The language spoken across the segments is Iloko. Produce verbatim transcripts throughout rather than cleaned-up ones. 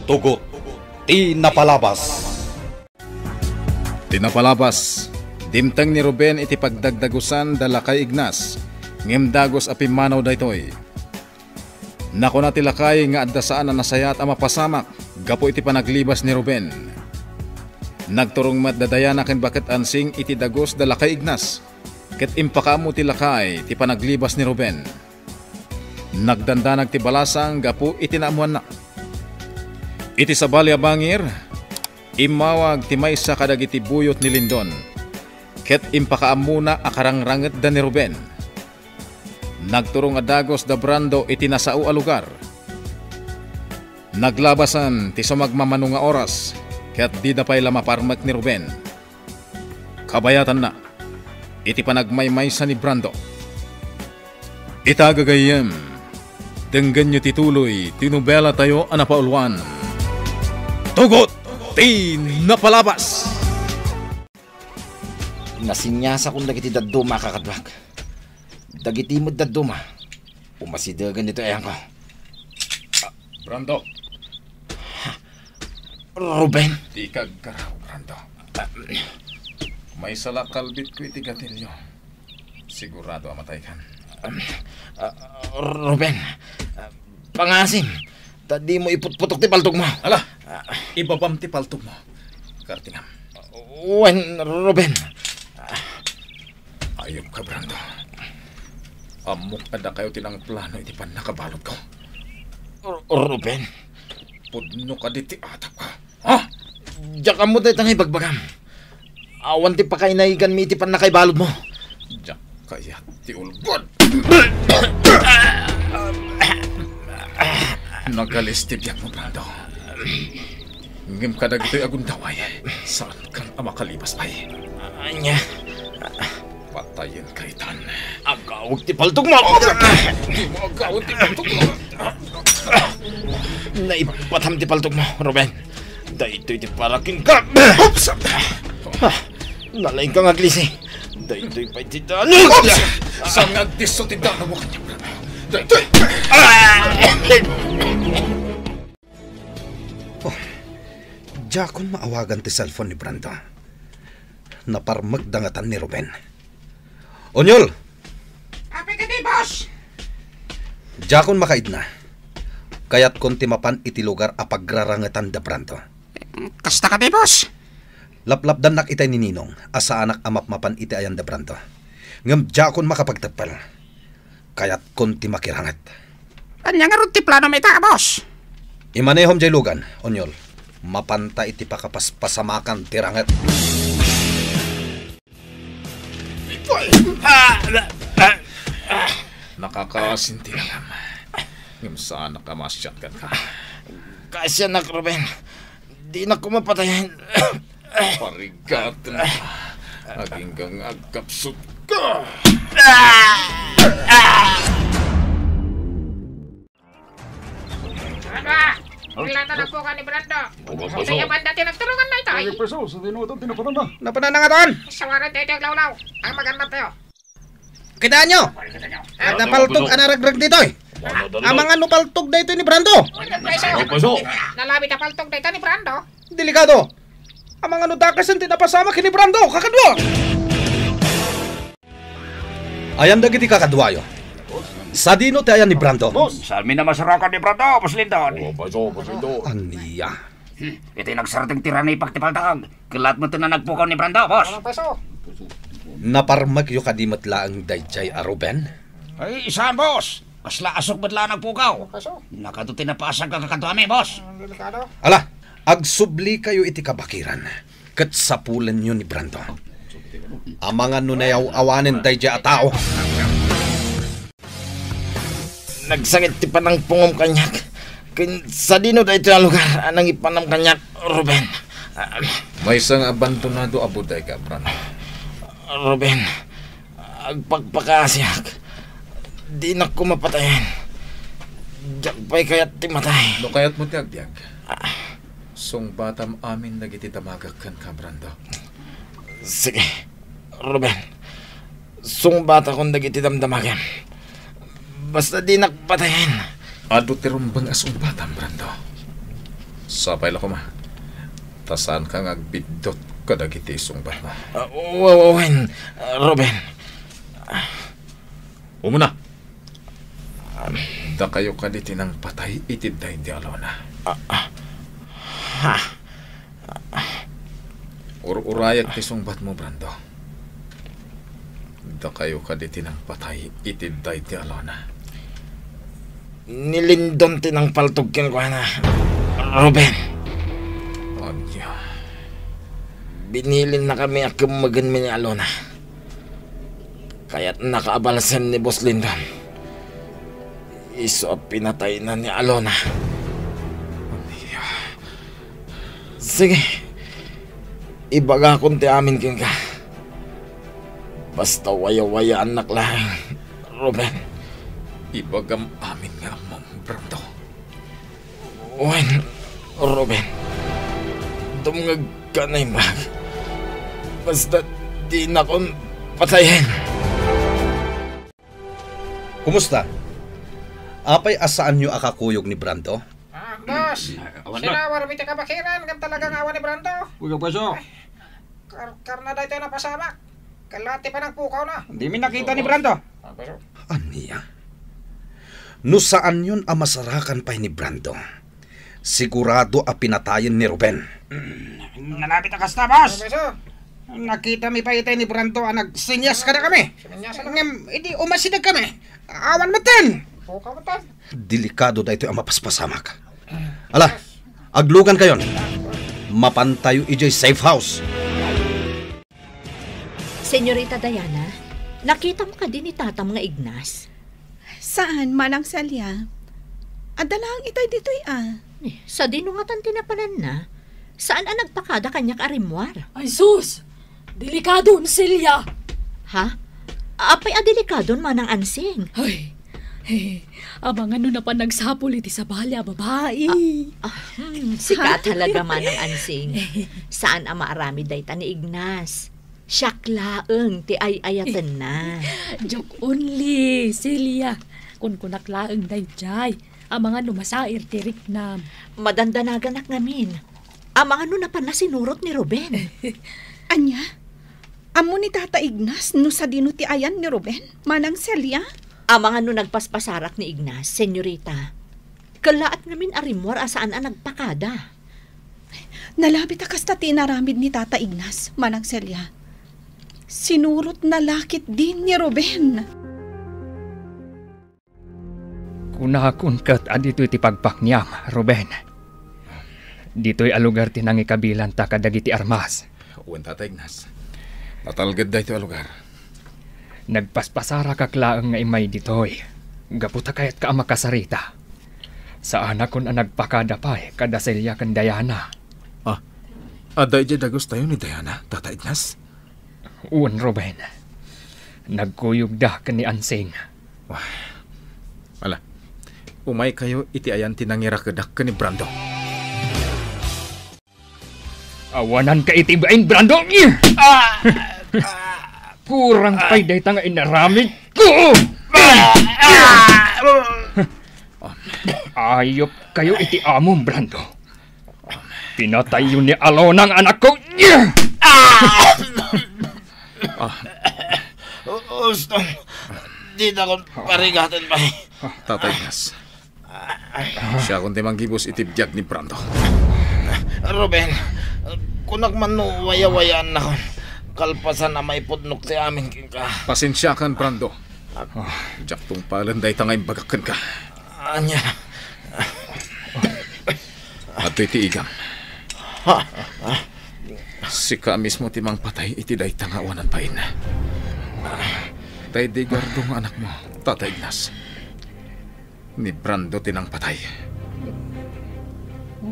Tugot ti napalabas. Ti napalabas, dimteng ni Ruben iti pagdagdagusan da lakay Ignas, ngem dagus a pimmanaw daytoy. Nakuna ti lakay nga adda saan a nasayaat a mapasamak gapu iti panaglibas ni Ruben. Nagturong met da Diana ken Baket Ansing iti dagus da lakay Ignas, ket impakaammo ti lakay ti panaglibas ni Ruben. Nagdandanag ti balasang gapu iti naammoanna. Iti sabali a bangir, immawag ti maysa kadagiti buyot ni Lindon, ket impakaammona a karangrangetda ni Ruben. Nagturong a dagus da Brando iti nasao a lugar. Naglabasan ti sumagmamano nga oras, ket dida pay la maparmek ni Ruben. Kabayatanna iti panagmaymaysa ni Brando. Ita, gagayyem, denggenyo ti tuloy ti nobelatayo a napauluan, Tugot ti Napalabas! Nasinyasakon dagiti dadduma a kakaduak. Dagiti met dadduma, umasidegen ditoy ayangko. Brando. Ruben? Dika agkaraw, Brando. Maysa la kalbitko iti gatilio. Sigurado a mataykan. Ah, Ruben, ah, pangaasim, ta dimo iputputok ti paltogmo. Ala, ibabam ti paltogmo. Kartingam. Wen, Ruben. Ayupka, Brando. Ammok a dakayo ti nangplano iti pannakabaludko. Ru-, Ruben? Pudno kadi ti atapko. Ha? Diak ammo dayta nga ibagbagam. Awan ti pakainaiganmi iti pannakaibaludmo. Diak kayat ti ulgod. Nagalis ti biagmo, Brando. Ngem kadagitoy a gundaway, saankan a makalibas pay. Ania? Patayenka itan. Agawag ti paltogmo! Dimo agawag ti paltogmo! Naipatam ti paltogmo, Ruben. Daytoy ti para kenka. Oops! Ah, nalaingka nga aglisi. Daytoy pay ti danag. Oops! Saan nga agdisso ti danag mo kaniak? Daytoy! Ah! Oh, diakon maawagan ti cellphone ni Brando. Naparmekda ngatan ni Ruben. Onyol! Apay kadi, boss? Diakon makaidna. Kayatkon ti mapan iti lugar a pagrarangetan da Brando. Kasta kadi, boss? Laplapdannak itay ni Ninong a saanak a mapmapan iti ayan da Brando. Ngem diakon makapagteppel. Kayatkon ti makiranget. Ania ngarud ti planom ita, boss? Imanehom jay lugan, Onyol. Mapanta iti pakapaspasamakan ti ranget. Nakakaasin ti langam. Ngem saanak a maasian kenka. Kaasianak, Ruben. Dinak koma patayen. Parigatenka. Agingga nga agkapsutka. Ano? Pilatan ang pukaw ni Brando. Opo, boss. Kaya banda ti nagtulungan na ito, ay? Ay, peso, sa dinutan, tinapanan na. Napanan na nga ton? Sawaran tayo, tayo, lawlaw. Ang maganda tayo. Kitaan nyo? Adda paltog a naragrag ditoy. Amangan no paltog daytoy ni Brando. Ano, peso? Ano, peso? Nalabi ta paltog daytoy ni Brando. Delikado. Amangan no dakasen ti napasamak ni Brando, kakadua. Ayan dagiti kakaduayo. Sadino ti ayan ni Brando? Boss, saan mi namasarakan ni Brando, Boss Lindon? Oh, boss, oh, boss Lindon. Ania? Hmm, iti nagsardeng ti ranipak ti paltag. Kellat met ti nanagpukaw ni Brando, boss. Ano, peso? Naparmekyo kadi met laeng daydiay a Ruben? Ay, saan, boss. Kasla asok met la a nagpukaw. Ano, peso? Nakato ti napasag a kakaduami, boss. Ang delikado. Ala, agsublikayo iti kabakiran. Ket sapulenyo ni Brando. Amangan no nayaw-awanen daydiay a tao. Nagsangit ti panangpungom kaniak. Ken sadino daytoy a lugar a nangipanam kaniak, Ruben? Ah, maysa nga abandonado a bodega, Brando. Ruben, agpakpakaasiak. Dinak koma patayen. Diak pay kayat ti matay. No kayatmo ti agbiag, ah, sungbatam amin dagiti damagek kenka, Brando. Sige, Ruben. Sungbatakon dagiti damdamagem. Basta dinak patayen. Adu ti rumbeng a sungbatam, Brando. Sapay la koma. Ta saanka nga agbiddut kadagiti isungbatmo. Ah, wa-, wa-, wen, ah, Ruben. Umuna. Dakayo kadi ti nangpatay iti daydi a Lona? Ah, ah. Ha? Ur-urayek ti sungbatmo, Brando. Dakayo kadi ti nangpatay iti daydi a Lona? Ni Lindon ti nangpaltog kenkuana, Ruben. Ania? Binilinnakami a kemmegenmi ni Alona. Kayatnaka a balsen ni Boss Lindon. Isu a pinatayna ni Alona. Ania? Sige. Ibagakon ti amin kenka. Basta wayawayaannak laeng, Ruben. Ibagam amin nga ammom, Brando. Wen, Ruben. Dumngegka naimbag. Basta dinakon patayen. Kumusta? Apay a saanyo a kakuyog ni Brando? Ah, boss, awan na. Sinawarmi ti kabakiran ngem talaga nga awan ni Brando. Kuyog, boss, oh. Kar-, karna daytoy napasamak. Kalaat ti panangpukawna. Dimi nakita ni Brando. Ah, boss, oh. Ania? No saanyon a masarakan pay ni Brando, sigurado a pinatayen ni Ruben. Mm, nalabit a kasta, boss. Ano, boss? Nakitami pay itay ni Brando a nagsinyas kadakami. Sinyas na. Ngem, idi umasideg kami, awan metten. Pukaw metten. Delikado daytoy a mapaspasamak. Ala, aglugankayon. Mapantayo idiay safe house. Senyorita Diana, nakitam kadi ni tatam nga Ignas? Saan, Manang Celia. Adda laeng itay ditoy, a. Eh, sadino ngatan ti napananna? Saan a nagpakada kaniak a rimmuar? Ay, sus! Delikadon, Celia! Ha? Apay a delikadon, Manang Ansing? Ay, eh, amangan no napan nagsapul iti sabali a babai. Ah, ah, hmm, sika talaga, Manang Ansing. Saan a maaramid dayta ni Ignas. Siak laeng ti ay-ayatenna. Joke only, Celia. Kunkunak laeng daydiay. Amangan no masair ti riknam. Madandanaganak ngamin. Amangan no napanna sinurot ni Ruben. Ania? Ammo ni Tata Ignas no sadino ti ayan ni Ruben, Manang Celia? Amangan no nagpaspasarak ni Ignas, senyorita. Kellaat ngamin a rimmuar a saan a nagpakada. Nalabit a kasta ti inaramid ni Tata Ignas, Manang Celia. Sinurotna la ketdi ni Ruben. Kunakon ket a ditoy ti pagpakniam, Ruben. Ditoy a lugar ti nangikabilanta kadagiti armas. Wen, Tata Ignas. Natalged daytoy a lugar. Nagpaspasarakak laeng nga immay ditoy. Gapu ta kayatka a makasarita. Saanakon a nagpakada pay kada Celia ken Diana. Ah, adda idiay dagustayo ni Diana, Tata Ignas? Wen, Ruben. Nagkuyogda ken ni Ansing. Wah. Ala, umaykayo iti ayan ti nangirakedak ken ni Brando. Awananka iti bain, Brando! Ah! Kurang pay dayta nga inaramidko! Ayop kayo iti amom, Brando. Pinatayyo ni Alona nga anakko! Ah. Uston, dinakon parigaten pay. Tata Ignas. Siakon ti manggibus iti biag ni Brando. Ruben, kunak man no wayawayaannakon. Kalpasan a maipudnok ti amin kenka. Pasensiakan, Brando. Diak tungpalen dayta nga imbagak kenka. Ania? Adtoy ti igam. Sika mismo ti mangpatay iti dayta nga awanan bain. Tay Edgardo nga anakmo, Tata Ignas. Ni Brando ti nangpatay.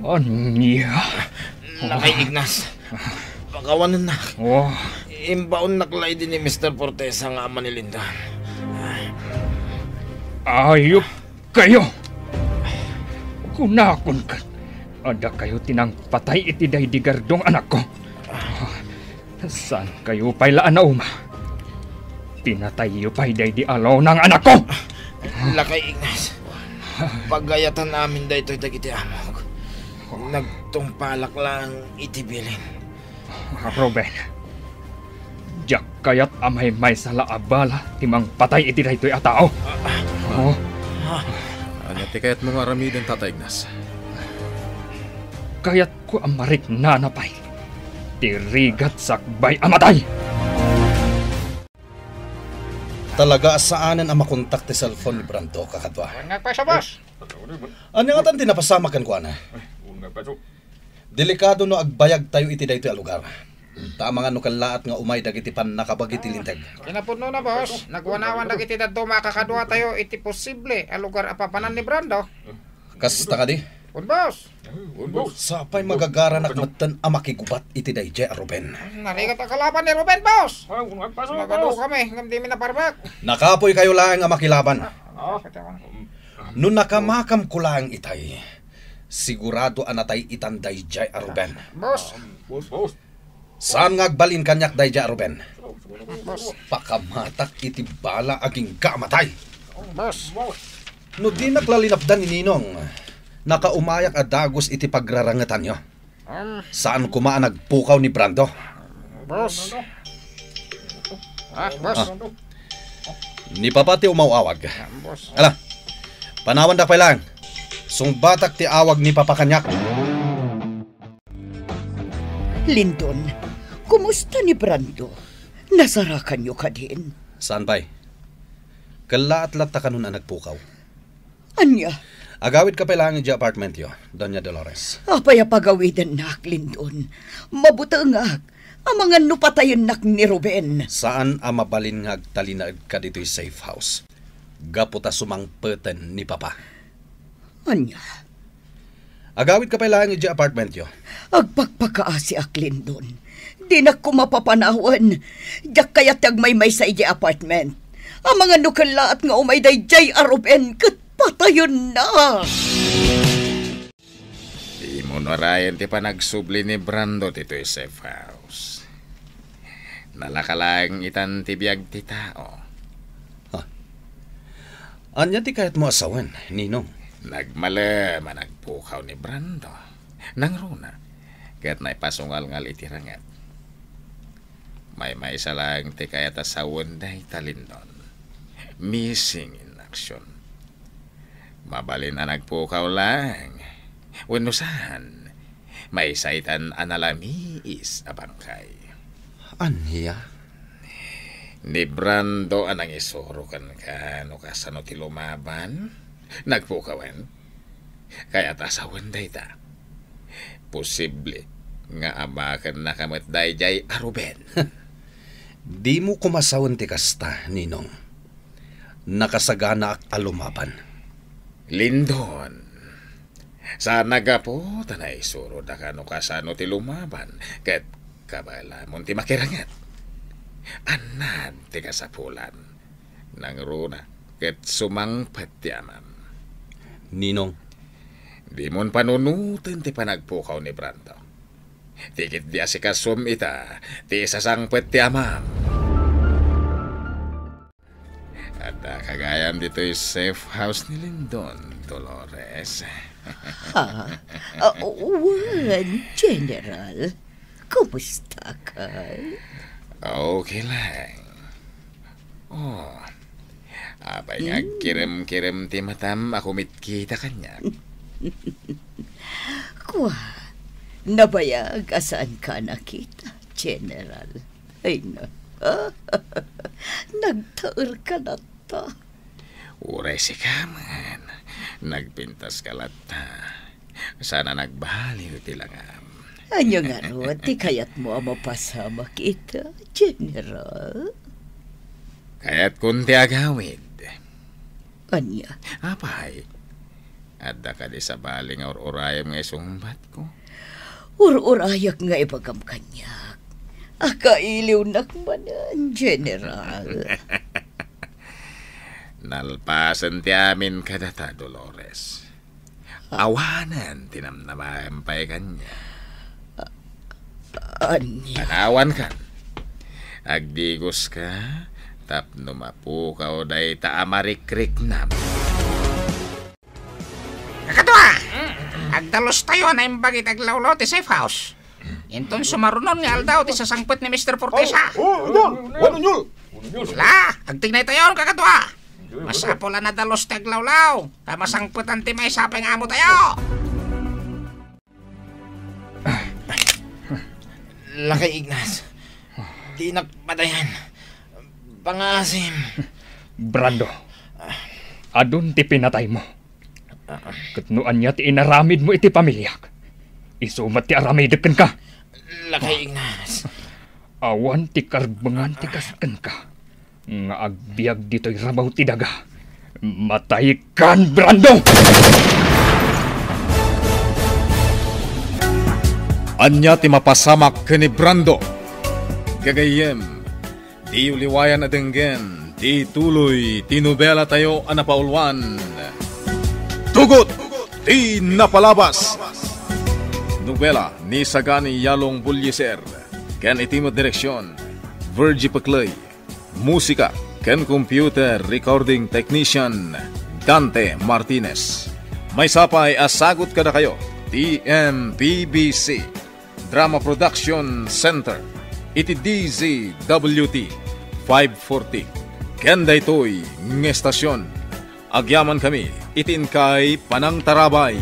Ania? Lakay Ignas. Pakawanennak. Oh. Imbaonnak la idi ni Mister Fortesa nga ama ni Linda. Ayop kayo! Kunakon ket, adda kayo ti nangpatay iti daydi Gardong anakko. Saan kayo pay la a nauma? Pinatayyo pay daydi Alona nga anakko! Lakay Ignas, pagayatan amin daytoy dagiti amok. Nagtungpalak lang iti bilin. Ruben, diak kayat a maymaysa la a bala ti mangpatay iti daytoy a tao. Oh. Ania ti kayatmo nga aramiden, Tata Ignas? Kayatko a mariknana pay ti rigat sakbay a matay. Talaga a saanen a makontak ti cellphone ni Brando, kakadua. Wen nga agpayso, boss. Ania ngatan ti napasamak kenkuana? Delikado no agbayagtayo iti daytoy a lugar. Ta amangan no kellaat nga umay dagiti pannakabagi ti linteg. Kinapudnona, boss, nagwanawan dagiti dadduma a kakaduatayo iti posible a lugar a papanan ni Brando. Kasta kadi? Wen, boss. Sapay magagaranak metten a makigubat iti daydiay a Ruben. Narigat a kalaban ni Ruben, boss. Nagadu kami ngem dimi naparbak. Nakapoykayo laeng a makilaban. No nakamakamko laeng itay, sigurado a natay itan daydiay a Ruben. Boss. Saan nga agbalin kaniak daydiay a Ruben? Pakamatak iti bala agingga a matay. Boss. No dinak la linapdan ni Ninong, nakaumayak a dagus iti pagrarangetanyo. Saan koma a nagpukaw ni Brando. Boss. Ah, boss. Ah. Ni Papa ti umaw-awag. Boss. Ala, panawandak pay laeng. Sungbatak ti awag ni Papa kaniak. Lindon, kumusta ni Brando? Nasarakanyo kadin? Saan pay? Kellaat latta kanon a nagpukaw. Ania? Agawidka pay laeng idiay apartmentyo, Doña Dolores. Apay a pagawidennak, Lindon? Mabutengak. Amangan no patayennak ni Ruben. Saan a mabalin nga agtalinaedka ditoy safe house gapu ta sumangpeten ni Papa. Ania? Agawidka pay laeng idiay apartmentyo. Agpakpakaasiak, Lindon. Dinak koma papanawen. Diak kayat ti agmaymaysa idiay apartment. Amangan no kellaat nga umay daydiay a Ruben ket patayennak. Dimo nurayen ti panagsubli ni Brando ditoy safe house. Nalaka laeng itan ti biag ti tao. Ah. Ania ti kayatmo a sawen, Ninong? Nagmalem a nagpukaw ni Brando. Nangruna, ket naipasungalngal iti ranget. Maymaysa laeng ti kayat a sawen dayta, Lindon. Missing in action. Mabalin a nagpukaw laeng. Wenno saan, maysa itan a nalamiis a bangkay. Ania? Ni Brando a nangisuro kenka no kasano ti lumaban? Nagpukawen? Kayat a sawen dayta. Posible nga abakennaka met daydiay a Ruben. Dimo koma sawen ti kasta, Ninong. Nakasaganaak a lumaban. Lindon, saan a gapu ta naisurodaka no kasano ti lumaban, ket kabaelamon ti makiranget. Annad ti kasapulan. Nangruna ket sumangpet ti amam. Ninong. Dimon panunoten ti panagpukaw ni Brando. Ti ketdi asikasom ita ti isasangpet ti amam. Adda ka gayam ditoy safe house ni Lindon, Dolores. Ha? Ah, wen, General. Kumusta ka? Okay lang. Oh, apay nga Hmm. agkirem-kirem ti matam a kumitkita kaniak? Kua, nabayag a saanka a nakita, General. Ay, na. Nagtaerka latta. Uray sika man, nagpintaska latta. Saan a nagbaliw ti langam. Ania ngarud ti kayatmo a mapasamak ita, General? Kayatkon ti agawid. Ania? Apay, adda kadi sabali nga ur-urayem nga isungbatko? Ur-urayak nga ibagam kaniak. Akailiwnak manen, General. Nalpasen ti amin kadata, Dolores. Awanen ti namnamaem pay kaniak. Ania? Panawankan. Agdigoska tapno mapukaw dayta a marikriknam. Kakadua! Agdalustayo a naimbag iti aglawlaw ti safe house. Inton sumarunon nga aldaw ti sasangpet ni Mister Fortesa. Oh, oh, Unyol! Wan, Unyol! Ala, agtignaytayo, kakadua. Masapul a nadalus ti aglawlaw, ta masangpetan ti maysa pay nga amotayo. Lakay Ignas, dinak patayan. Pangaasim. Brando, adun ti pinataymo. Ket no ania ti inaramidmo iti pamiliak, isu met ti aramidek kenka. Lakay Ignas. Awan ti karbengan ti kas kenka nga agbiag ditoy rabaw ti daga. Mataykan, Brando! Ania ti mapasamak ken ni Brando? Gagayyem, diyo liwayan a denggen ti tuloy ti nobelatayo a napauluan, Tugot ti Napalabas. Nobela ni Sagani Yalong Bullieser ken iti met direksion, Virgie Pecley. Musika ken computer recording technician, Dante Martinez. Maysa pay a sagut kadakayo ti M P B C Drama Production Center iti D Z W T five forty. Ken daytoy nga estasion, agyamankami iti inkay panangtarabay.